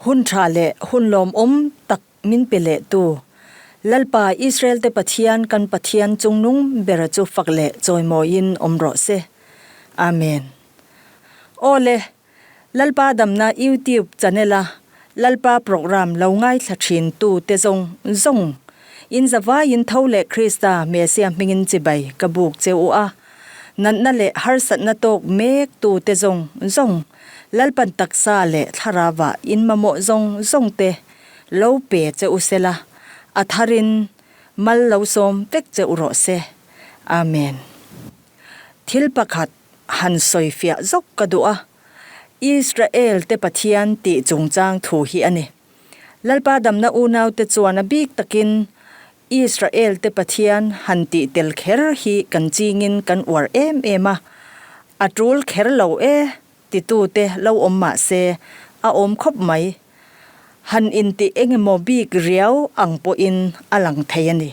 Hun tha leh hun lawmawm tak min pe leh tu Lalpa Israel-te Pathian kan Pathian chungnung bera chu fak leh chawimawiin awm rawh se. Amen. Aw le, Lalpa damna YouTube channel-a Lalpa program lo ngaithla thin tu te zawng zawng in zavaiin tho leh Krista Messiah hmingin chibai ka buk che u a, natna leh harsatna tawk mek tu te zawng zawng Lalpan taksa leh thlarava in mamawh zawng zawng te lo pe che u sela, a tharin mal lo sawm vek che u rawh se. Amen. Thil pakhat han sawi fiah zawk ka duh a, Israel te Pathian tih chungchang thu hi a ni. Lalpa damna unaute chuan a bik takin Israel te Pathian han tih tel kher hi kan chingin kan uar em em a, a tul kher lo e titute lo awm mah se a awm khawp mai. Han intih engemaw bik riau ang pawhin a lang thei a ni.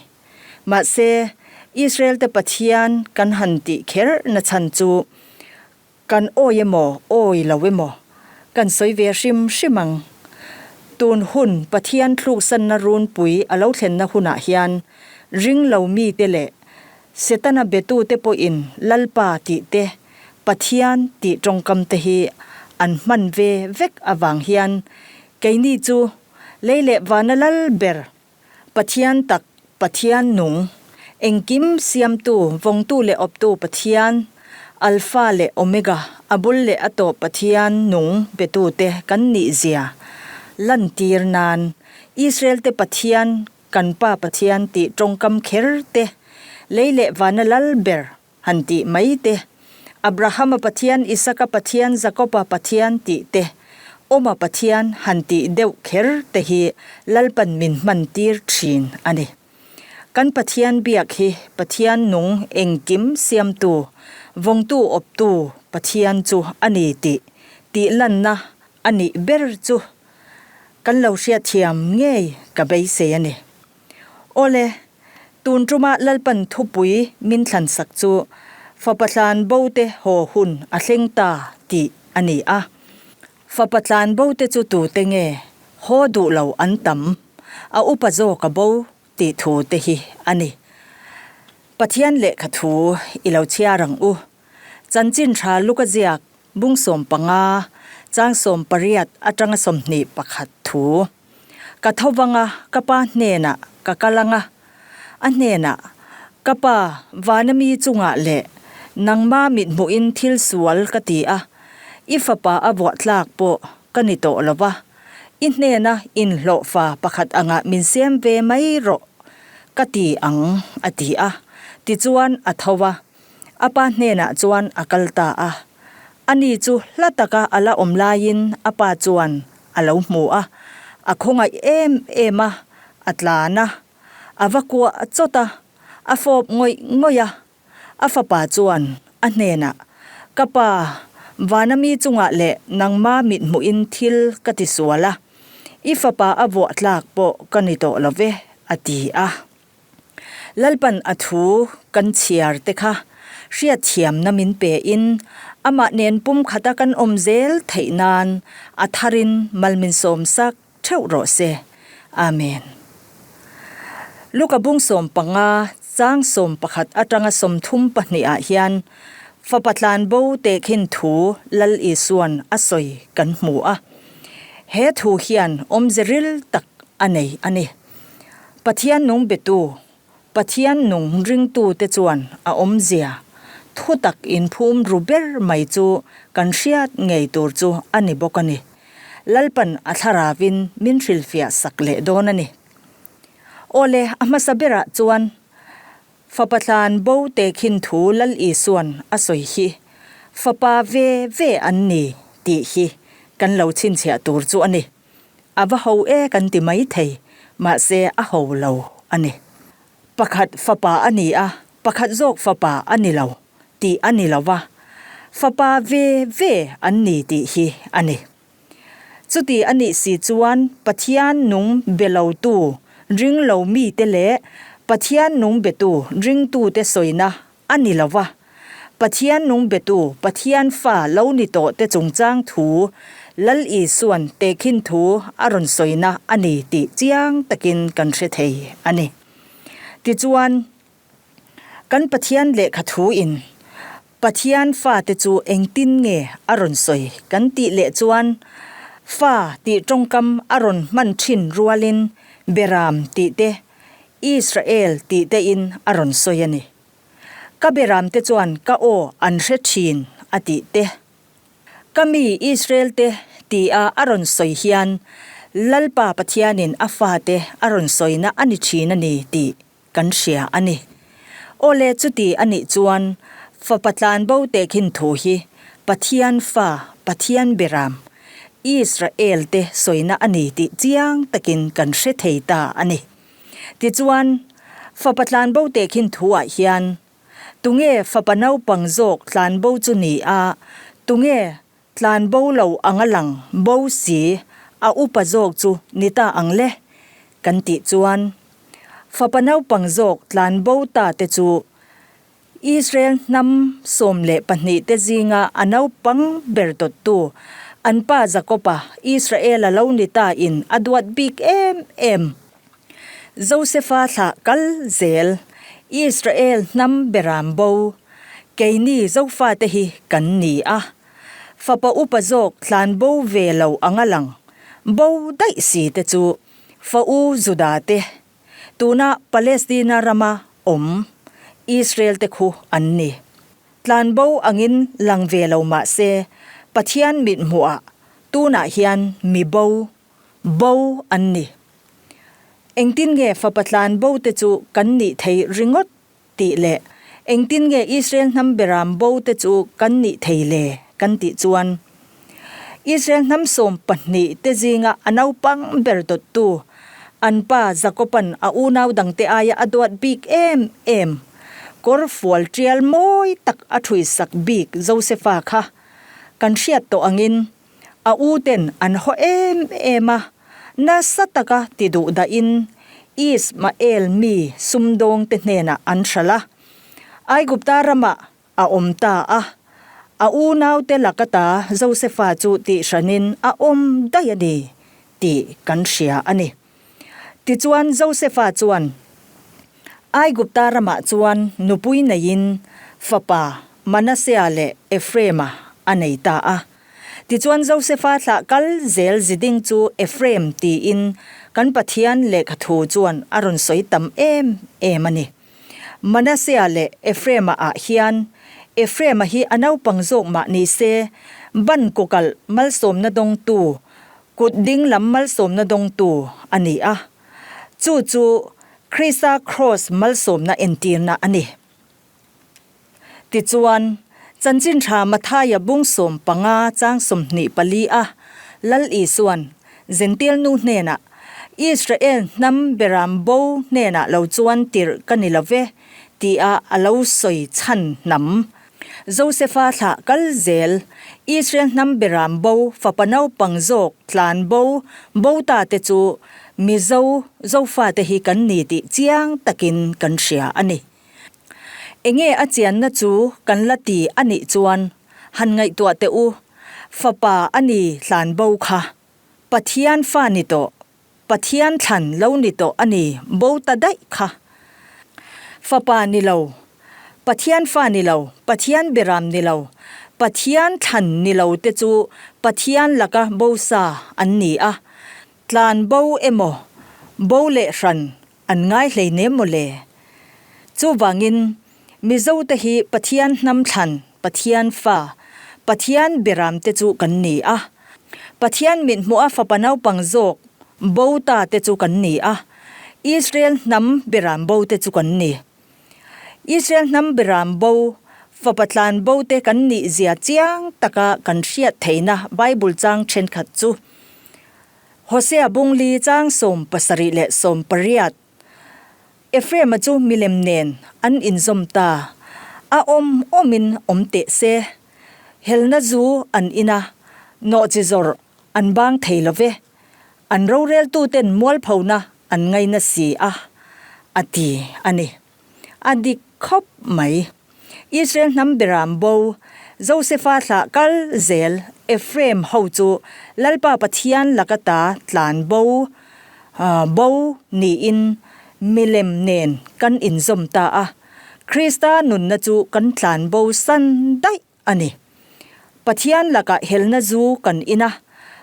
Mahse, Israel-te Pathian kan han tih kher na chhan chu kan awi emaw awi lo emaw kan sawi ve hrim hrim ang. Tun hun Pathian thluksanna runpui a lo thlenna hunah hian ring lo mite leh Setana betute pawhin Lalpa tih te, Pathian tih tawngkam te hi an hman ve vek avang hian keini chu lei leh vana lal ber Pathian tak, Pathian nung, engkim siamtu, vawngtu leh awptu Pathian, Alpha leh Omega, a bul leh a tawp Pathian nung betute kan nih zia lantir nan Israel-te Pathian kan Pa Pathian tih tawngkam kher te, lei leh vana lal ber han tih mai te, Abrahama Pathian, Isaka Pathian, Jakoba Pathian tih te, Awma Pathian han tih deuh kher te hi Lalpan min hman tir thin a ni. Kan Pathian biak hi Pathian nung engkim siamtu, vawngtu awptu Pathian chu a ni tih tih lanna a nih ber chu kan lo hriatthiam ngei ka beisei a ni. Awle, tun tuma Lalpan thupui min thlansak chu Fapa tlan bote haw hun a thleng ta tih a ni a. Fapa tlan bote chu tute nge haw duh lo an tam, a upa zawk a bo tih thu te hi a ni. Pathian lehkha thu i lo chhiar ang u. Chanchin tha luka ziak bung 15, chang 18 atanga 21 thu. Ka tho vang a, ka pa hnenah ka kal ang a, a hnenah, Ka pa, vana mi chungah leh nangma mithmuhin thil sual ka ti a, i fapa a vuah tlak pawh ka ni tawh lo va, i hnena inhlawhfa pakhat angah min siam ve mai rawh ka ti ang, a ti a. Tichuan a tho a, a pa hnenah chuan a kal ta a. Ani chu hla taka a la awm laiin a pa chuan a lo hmu a, a khawngaih em em a, a tlan a, a va kuah chawt a, a fawp ngawih ngawih a. A fapa chuan a hnenah, Ka pa, vana mi chungah leh nangma mithmuhin thil ka ti sual a, i fapa a vuah tlak pawh ka ni tawh lo ve, a ti a. Lalpan a thu kan chhiar te kha hriatthiamna min pe in amah nen pumkhata kan awm zel theih nan a tharin mal min sawm sak theuh rawh se. Amen. Luka bung 15 chang 11 atanga 32 ah hian fapa tlan bo tehkhin thu Lal Isuan a sawi kan hmu a. He thu hian awmze ril tak a nei a ni. Pathian nung betu, Pathian nung ringtute chuan a awmzia, thutak inphum ru ber mai chu kan hriat ngei tur chu a ni bawk a ni. Lalpan a thlaravin min hrilhfiah sak leh dawn a ni. Awle, a hmasa berah chuan Fapa tlan bo tehkhin thu Lal Isuan a sawi hi Fapa ve ve an ni tih hi kan lo chhinchhiah tur chu a ni. A va ho e kan ti mai thei, mahse a ho lo a ni. Pakhat fapa a ni a, pakhat zawk fapa a ni lo tih a ni lo va, fapa ve ve an ni tih hi a ni. Chuti a nih si chuan Pathian nung be lotu ring lo mite leh Pathian nung betu ringtute sawina a ni lo va, Pathian nung betu Pathian fa lo ni tawhte chungchang thu Lal Isua'n tehkhin thu a rawn sawina a ni tih chiang takin kan hre thei a ni. Tichuan, kan Pathian lehkha thuin Pathian fate chu engtin nge a rawn sawi kan tih leh chuan fa tih tawngkam a rawn hman thin rualin Beram tih te, Israel tih tein a rawn sawi a ni. Ka Beram te chuan ka aw an hre thin a tih te. Ka mi Israel te tia a rawn sawi hian Lalpa Pathianin a fate a rawn sawina a ni thin a ni tih kan hria a ni. Awle chuti a nih chuan fapa tlanbo tehkhin thu hi Pathian fa, Pathian Beram, Israel te sawina a ni tih chiang takin kan hre thei ta a ni. Tichuan, fapa tlanbo tehkhin thuah hian tunge fapa naupang zawk tlanbo chu ni a, tunge Tlan bo lo anga lang bo si a upa zawk chu ni ta ang le kan tih chuan fapa naupang zawk tlan bo ta te chu Israel hnam 12 te zinga a naupang ber dawttu an pa Jakob-a Israel-a lo ni ta in a duat bik em em. Josefa thlah kal zel Israel hnam beram bo Keini Zofate hi kan ni a, fapa upa zawk tlan bo ve lo anga lang bo daih si te chu fa u Juda te, tuna Palestina rama awm Israel te khu an ni. Tlan bo angin lang ve lo mah se Pathian mithmuhah tunah hian mi bo, bo an ni. Engtin nge fapa tlan bo te chu kan nih thei ringawt Tih leh, Engtin nge Israel hnam beram bo te chu kan nih thei le? kan tih chuan, Israel hnam 12 te zinga a naupang ber dawttu, an pa Jakoban a unau dangte aia a duat bik em em, kawr fual tial mawi tak a thuisak bik Josefa kha kan hriat tawh angin a u ten an haw em em a, nasa taka ti duh dahin Ismael mi sumdawng te hnenah an hralh a. Aigupta ramah a awm ta a, a unaute laka ta Josefa chu tihhranin a awm daih a ni tih kan hria a ni. Tichuan Josefa chuan Aigupta ramah chuan nupui neiin fapa Manasea leh Ephraima a nei ta a. Tichuan Josefa thlah kal zel ziding chu Ephraim tiin kan Pathian lehkha thu chuan a rawn sawi tam em em a ni. Manasea leh Ephraima ah hian Ephraima hi a naupang zawk mah ni se ban kawkalh malsawmna dawngtu, kut ding lam malsawmna dawngtu a ni a. Chu chu Krista Kraws malsawmna entirna a ni. Tichuan, Chanchin Tha Mathaia bung 15 chang 24 a Lal Isuan Zentil nu hnenah, Israel hnam beram bo hnenah lo chuan tirh ka ni lo ve, tia a lo sawi chhan hnam. Josefa thlah kal zel, Israel hnam beram bo fapa naupang zawk tlan bo bo ta te chu Mizo Zofate hi kan ni tih chiang takin kan hria a ni. Enge a chianna chu kan la ti a nih chuan han ngaihtuah teh u, fapa a ni hlan bo kha. Pathian fa ni tawh, Pathian thlan lo ni tawh a ni bo ta daih kha. Fapa ni lo, Pathian fa ni lo, Pathian beram ni lo, Pathian thlan ni lo te chu Pathian laka bo sa an ni a, tlan bo emaw, bo leh hran An ngai hleinem maw le? Chuvangin, Mizote hi Pathian hnam thlan, Pathian fa, Pathian beramte chu kan ni a. Pathian mithmuha fapa naupang zawk bo ta te chu kan ni a. Israel hnam beram bo te chu kan ni. Israel hnam beram bo, fapa tlan bo te kan nih zia chiang taka kan hriat theihna Bible chang thenkhat chu Hosea bung li chang 70 leh 80. Ephraim-a chu milem nen an inzawm ta. A awm awmin awm teh se. Helna zu an in a, nawhchi zawrh an bang thei lo ve. An roreltuten mualphona an ngaina si a, a ti a ni. A dik khawp mai. Israel hnam beram bo. Josefa thlah kal zel Ephraim ho chu Lalpa Pathian laka ta tlan bo bo niin milem nen kan inzawm ta a, Krista nunna chu kan tlan bo san daih a ni. Pathian lakah helna zu kan in a,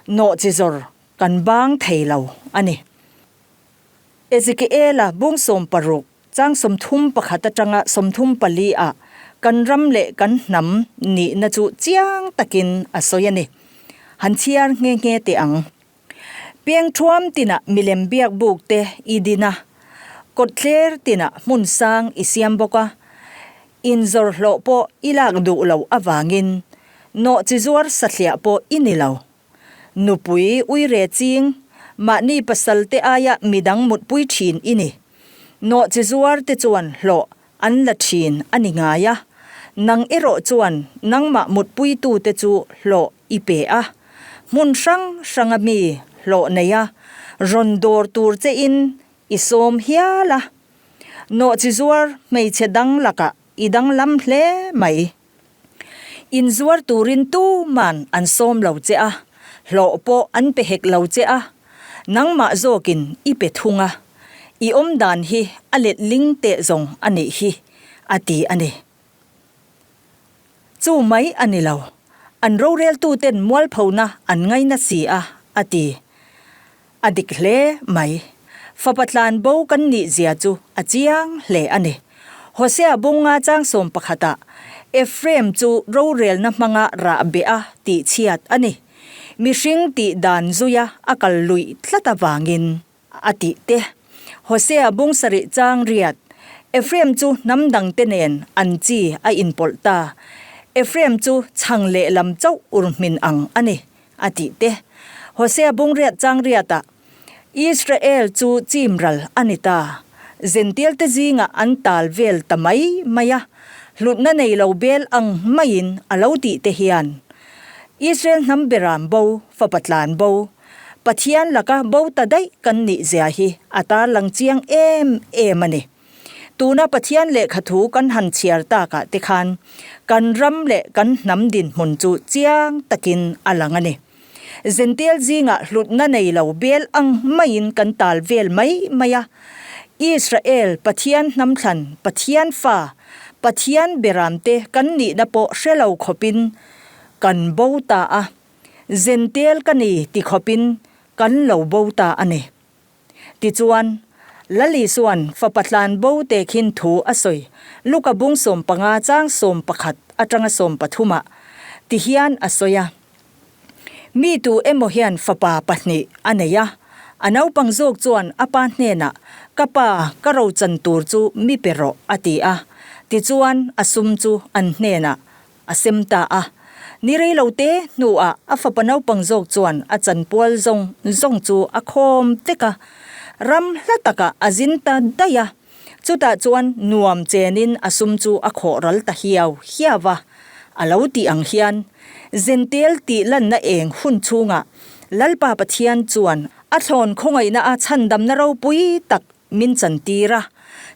nawhchizawr kan bang thei lo a ni. Ezekiela bung 16 chang 31 atanga 34 ah kan ram leh kan hnam nihna chu chiang takin a sawi a ni. Han chhiar nghe nghe teh ang. Peng thuam tinah milem biak buk te i din a, kawtthler tinah hmun sang i siam bawk a, inzawr hlawh pawh i lak duh loh avangin nawhchi zuar sathliah pawh i ni lo. Nupui uire ching, mahni pasal te aia midang mutpui thin i ni. Nawhchi zuar te chuan hlawh an la thin a ni ngai a, nang erawh chuan nangmah mutpuitu te chu hlawh i pe a. Hmun hrang hranga mi hlawh nei a, rawn dawr tur che in i sawm hial a. Nawhchi zuar hmeichhe dang lakah i danglam hle mai. Inzuar turin tuman an sawm lo che a, hlawh pawh an pe hek lo che a, nangmah zawkin i pe thung a, i awmdan hi a letling teh zawng a nih hi, a ti a ni. Chu mai a ni lo, an roreltuten mualphona an ngaina si a, a ti. A dik hle mai. Fapa tlan bo kan nih zia chu a chiang hle a ni. Hosea bunga chang 11 ah Ephraim chu rorelna hmanga rah beh a tih chhiat a ni. Mihring tih dan zuia a kal luih tlat avangin a tih te. Hosea bung sarih chang riat Ephraim chu hnam dangte nen an chi a inpawlh ta. Ephraim chu chhang lehlam chauh urhmin ang a ni. A tih te. Hosea bungriat changriatah Israel chu chimral a ni ta. Zentialte zingah an tal vel ta mai mai a, hlutna nei lo bel ang maiin a lo tih te hian Israel hnam beram bo, fapa tlan bo, Pathian laka bo ta daih kan nih zia hi a tarlang chiang em em a ni. Tuna Pathian lehkha thu kan han chhiar takah te khan kan ram leh kan hnam dinhmun chu chiang takin a lang a ni. Zential zingah hlutna nei lo bel ang maiin kan tal vel mai mai a. Israel Pathian hnamthlan, Pathian fa, Pathian beramte kan nihna pawh hre lo khawpin kan bo ta a. Zential ka ni ti khawpin kan lo bo ta a ni. Tichuan, Lal Isua'n fapa tlan bo te khin thu a sawi Luka bung 15 chang 11 atanga 13 ah tihian a sawi a, Mi tu emaw hian fapa pahnih a nei a, a naupang zawk chuan a pa hnenah, Ka pa, ka rochan tur chu mi pe rawh, a ti a. Tichuan, a sum chu an hnenah A sem ta a. Ni rei lo te hnuah a fapa naupang zawk chuan a chanpual zawng zawng chu a khawm vek a. Ram hla takah a zin ta daih a. Chutah chuan nuam chenin a sum chu a khawh ral ta hiau hiau a. A lo tih ang hian Zentel tih lanna eng hun chhungah Lalpa Pathian chuan a thlawn khawngaihna a chhandamna ropui tak min chantir a.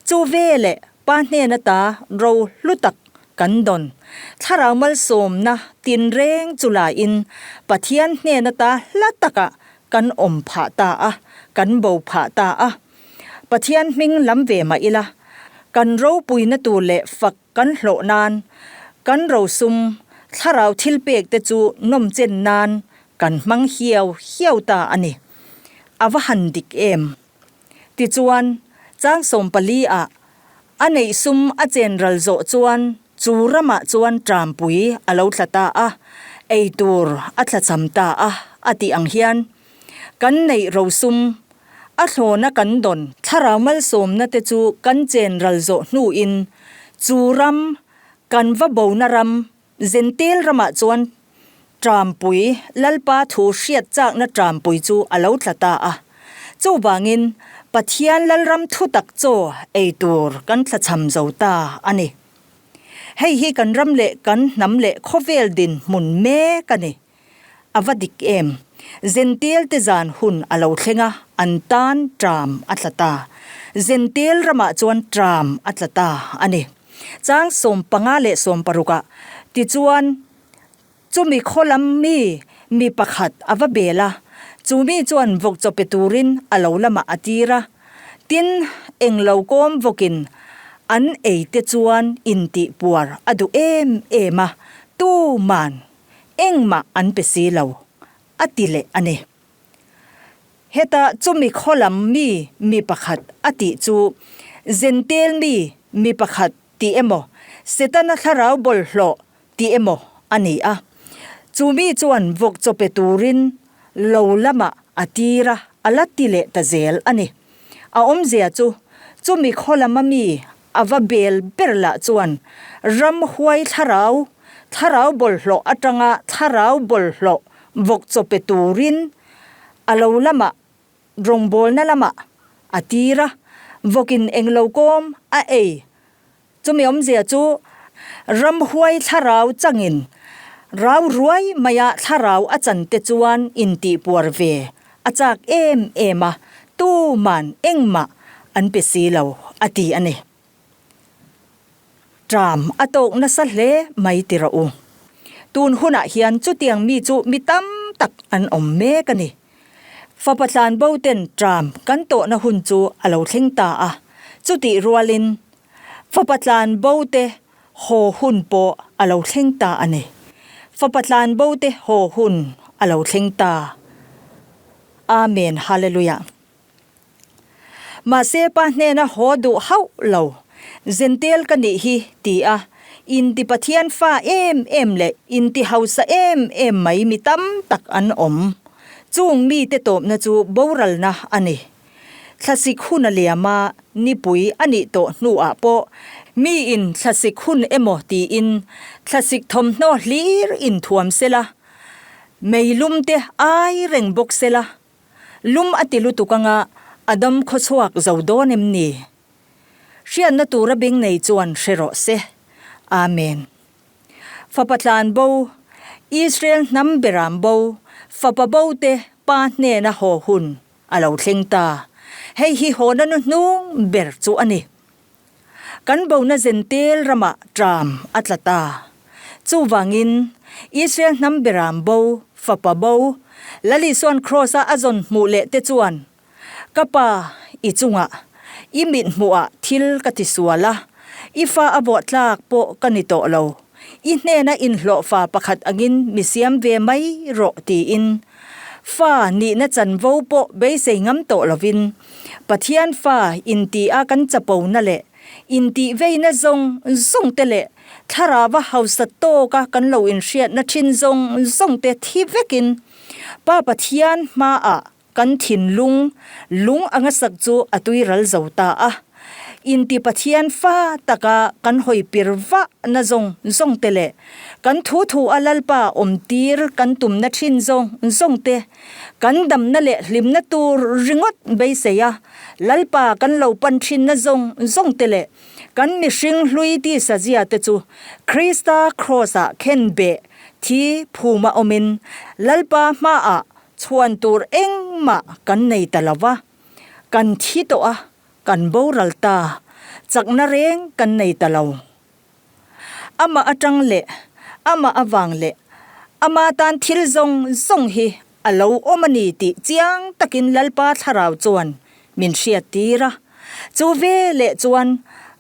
Chu veleh Pa hnen ata ro hlu tak kan dawn. Thlarau malsawmna tinreng chu laiin Pathian hnen ata hla takah kan awm phah ta a, kan bo phah ta a. Pathian hming lam ve mah ila, kan ropuina tur leh fak kan hlawh nan, kan rosum thlarau thilpek te chu nawmchen nan kan hmang hiau hiau ta a ni. A va han dik em! Tichuan, chang 14 ah a neih sum a chen ral zawh chuan chu ramah chuan ṭampui a lo tla ta a, ei tur a tlacham ta a, a tih ang hian kan neih rosum a thlawna kan dawn thlarau malsawmna te chu kan chen ral zawh hnuin chu ram kan va bona ram Zentel ramah chuan ṭampui Lalpa thu hriat chakna ṭampui chu a lo tla ta a. Chuvangin Pathian Lalram thutak chaw ei tur kan tlachham zo ta a ni. Hei hi kan ram leh kan hnam leh khawvel dinhmun mek a ni. A va dik em? Zentel te zan hun a lo thleng a, an tan ṭam a tla ta. Zentel ramah chuan ṭam a tla ta a ni. Chang 15 leh 16 ah tichuan. Chumi khaw lam mi mi pakhat a va bel a, chu mi chuan vawk chaw pe turin a lo lamah a tir a. Tin, englo kawm vawkin an ei te chuan intih puar a duh em em a, tuman engmah an pe si lo, a ti leh a ni. Heta chumi khaw lam mi mi pakhat a tih chu Zentel mi mi pakhat tih emaw, Setana thlarau bawlhhlawh tih emaw a ni a. Chu mi chuan vawk chaw pe turin lo lamah a tir a, a la ti leh ta zel a ni. A awmzia chu, chumi khaw lama mi a va bel ber lah chuan ramhuai thlarau, thlarau bawlhhlawh atanga thlarau bawlhhlawh vawk chaw pe turin a lo lamah rawngbawlna lamah a tir a, vawkin englo kawm a ei. Chumi awmzia chu ramhuai thlarau changin rau ruai maia thlarau a chan te chuan intihpuar ve a chak em em a, tuman engmah an pe si lo a ti a ni. Tram a tawk nasa hle mai ti rawh u. Tun hunah hian chutiang mi chu mi tam tak an awm mek a ni. Fapa tlanbo ten tram kan tawhna hun chu a lo thleng ta a, chutih rualin fapa tlanbo te haw hun pawh a lo thleng ta a ni. Fapa tlanbo te haw hun a lo thleng ta. Amen Hallelujah. Mahse pa hnena haw duh hauh lo, Zentel ka nih hi ti a, inti Pathian fa em em leh inti hausa em em mai mi tam tak an awm. Chung mite tawpna chu boralna a ni. Thlasik hun a liam a, nipui a nih tawh hnuah pawh miin thlasik hun emaw tiin thlasik thawmhnaw hlir inthuam sela, meilum te ai reng bawk sela, Lum a ti lutuk anga a dam khawchhuak zo dawn em ni? Hriatna tura beng nei chuan hre rawh se. Amen. Fapa tlan bo, Israel hnam beram bo, fapa bo te pa hnena haw hun a lo thleng ta. Hei hi hawna nu hnung ber chu a ni. Kan bona zentel ramah ṭam a tla ta. Chuvangin, Israel hnam beram bo, fapa bo, Lal Isua'n Kraws-a a zawn hmuh leh te chuan, Ka pa, i chungah, i mit hmuhah thil ka ti sual a, i fa a vawh tlak pawh ka ni tawh lo, i hnena inhlawhfa pakhat angin mi siam ve mai rawh tiin, fa nihna chanvo pawh beisei ngam tawh lovin, Pathian fa inti a kan chapona leh intih veina zawng zawng te leh thlarava hausa tawka kan lo inhriatna thin zawng zawng te thi vekin Pa Pathian hmaah kan thinlung lung anga sak chu a tuiral zo ta a. Inti Pathian fa taka kan hawi pir vah na zawng zawng te leh kan thu thu a Lalpa awm tir kan tumna thin zawng zawng te, kan damna leh hlimna tur ringawt beisei a Lalpa kan lo pan thinna zawng zawng te leh kan mihring hlui tisa zia te chu Krista Kraws ah khen beh thi phuma awmin Lalpa hmaah chhuan tur engmah kan nei ta lo va, kan thi tawh a. Kan boral ta, chakna reng kan nei ta lo. Amah atang leh amah avang leh ama tan thil zawng zawng hi a lo awm a ni tih chiang takin Lalpa Thlarau chuan min hriat tir a. Chu veleh chuan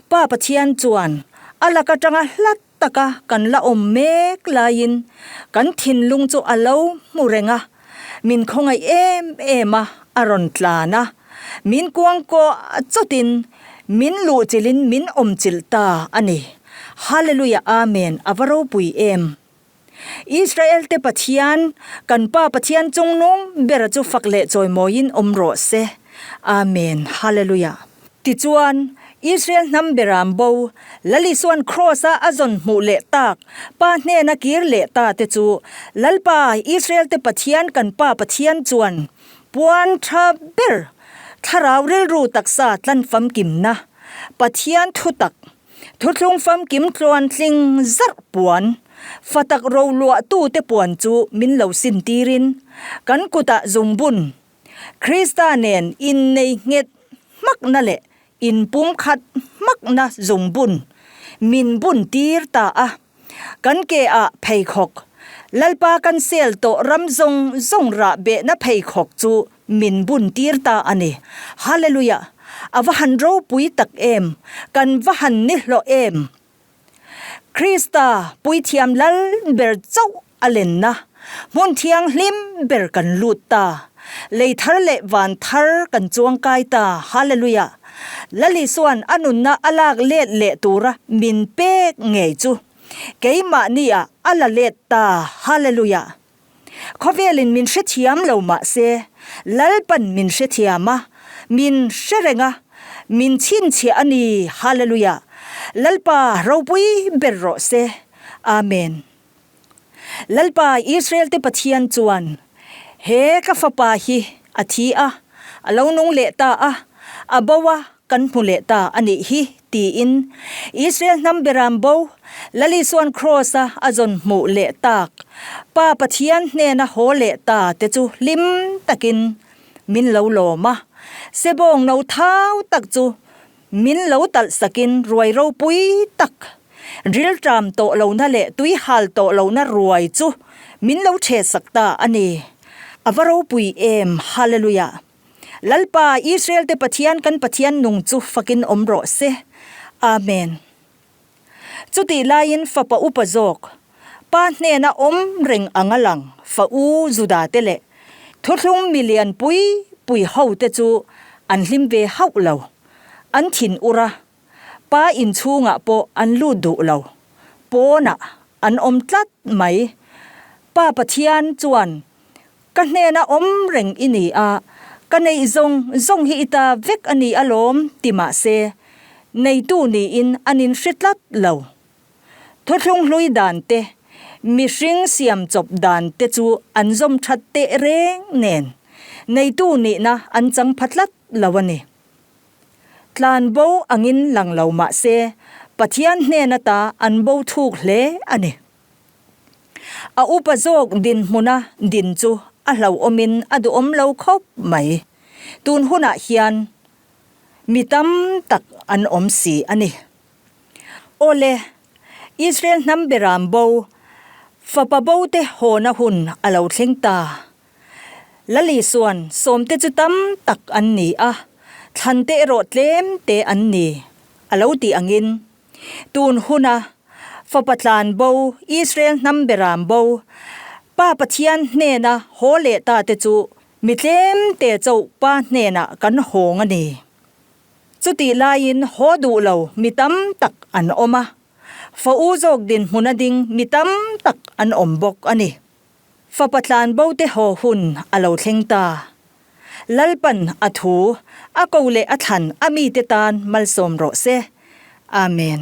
Pa Pathian chuan a lak atanga hlat taka kan la awm mek laiin kan thinlung chu a lo hmu reng a, min khawngaih em em a, a rawn tlan a, min kuangkuah chawtin min luhchilhin min awmchilh ta a ni. Hallelujah Amen a va ropui em! Israel te Pathian, kan Pa Pathian chungnung bera chu fak leh chawimawiin awm rawh se. Amen. Hallelujah. Tichuan, Israel hnam beram bo, Lal Isua'n Kraws-a a zawn hmuh leh tak, Pa hnena kir leh ta te chu, Lalpa, Israel te Pathian kan Pa Pathian chuan puan tha ber, thlarau rilru taksa tlan famkimna, Pathian thutak, Thuthlung famkim tluan tling zarh puan, fa tak roluahtute puan chu min lo sin tirin, kan kutah zungbun, Krista nen innei nghet hmakna leh inpumkhat hmakna zungbun min bun tir ta a. Kan ke ah pheikhawk. Lalpa kan sel tawh ram zawng zawng rah behna pheikhawk chu min bun tir ta a ni. Hallelujah! A va han ropui tak em! Kan va han ni hlawh em! Krista puithiam lal ber chauh a lenna hmun thianghlim ber kan lut ta. Lei thar leh van thar kan chuangkai ta. Hallelujah! Lal Isua'n a nunna a lak let leh tura min pek ngei chu keimahniah a la let ta. Hallelujah! Khawvelin min hrethiam lo mah se, Lalpan min hrethiam a, min hre reng a, min chhinchhiah a ni. Hallelujah! Lalpa ropui ber rawh se. Amen. Lalpa Israel-te Pathian chuan, He ka fapa hi a thi a, a lo nung leh ta a, a bo a, kan hmu leh ta a nih hi, tiin Israel hnam beram bo Lalisuan Kraws-a a zawn hmuh leh tak Pa Pathian hnena haw leh ta te chu hlim takin min lo lawm a, sebawng no thau tak chu min lo talh sakin ruai ropui tak, rilṭam tawh lohna leh tui hal tawh lohna ruai chu min lo chhehsak ta a ni. A va ropui em! Hallelujah! Lalpa, Israel-te Pathian kan Pathian nung chu fakin awm rawh se. Amen. Chutih laiin fapa upa zawk, Pa hnena awm reng anga lang fa u Juda te leh thuthlung milian pui pui ho te chu an hlim ve hauh lo. An thin ur a, Pa inchhungah pawh an lut duh lo. Pawnah an awm tlat mai. Pa Pathian chuan Ka hnena awm reng i ni a, ka neih zawng zawng hi i ta vek a ni alawm ti mah se, neitu niin an inhre tlat lo. Thuthlung hlui dan te, mihring siam chawp dan te chu an zawm that teh reng nen, neitu nihna an chang pha tlat lo a ni. Tlan bo angin lang lo mah se, Pathian hnen ata an bo thuk hle a ni. A upa zawk dinhmuna din chu a hlauhawmin a duhawm lo khawp mai. Tun hunah hian mi tam tak an awm si a ni. Awle, Israel hnam beram bo, fapa bo te hawna hun a lo thleng ta. Lali chuan sawmte chu tam tak an ni a, thlante erawh tlem te an ni, a lo tih angin Tun huna fapa tlan bo, Israel hnam beram bo, Pa Pathian hnena haw leh ta te chu mi tlem te chauh Pa hnenah kan hawng a ni. Chutih laiin haw duh lo mi tam tak an awm a, fa u zawk dinhmuna ding mi tam tak an awm bawk a ni. Fapa tlan bo te haw hun a lo thleng ta. Lalpan a thu, a ko leh a thlan a mite tan malsawm rawh se. Amen.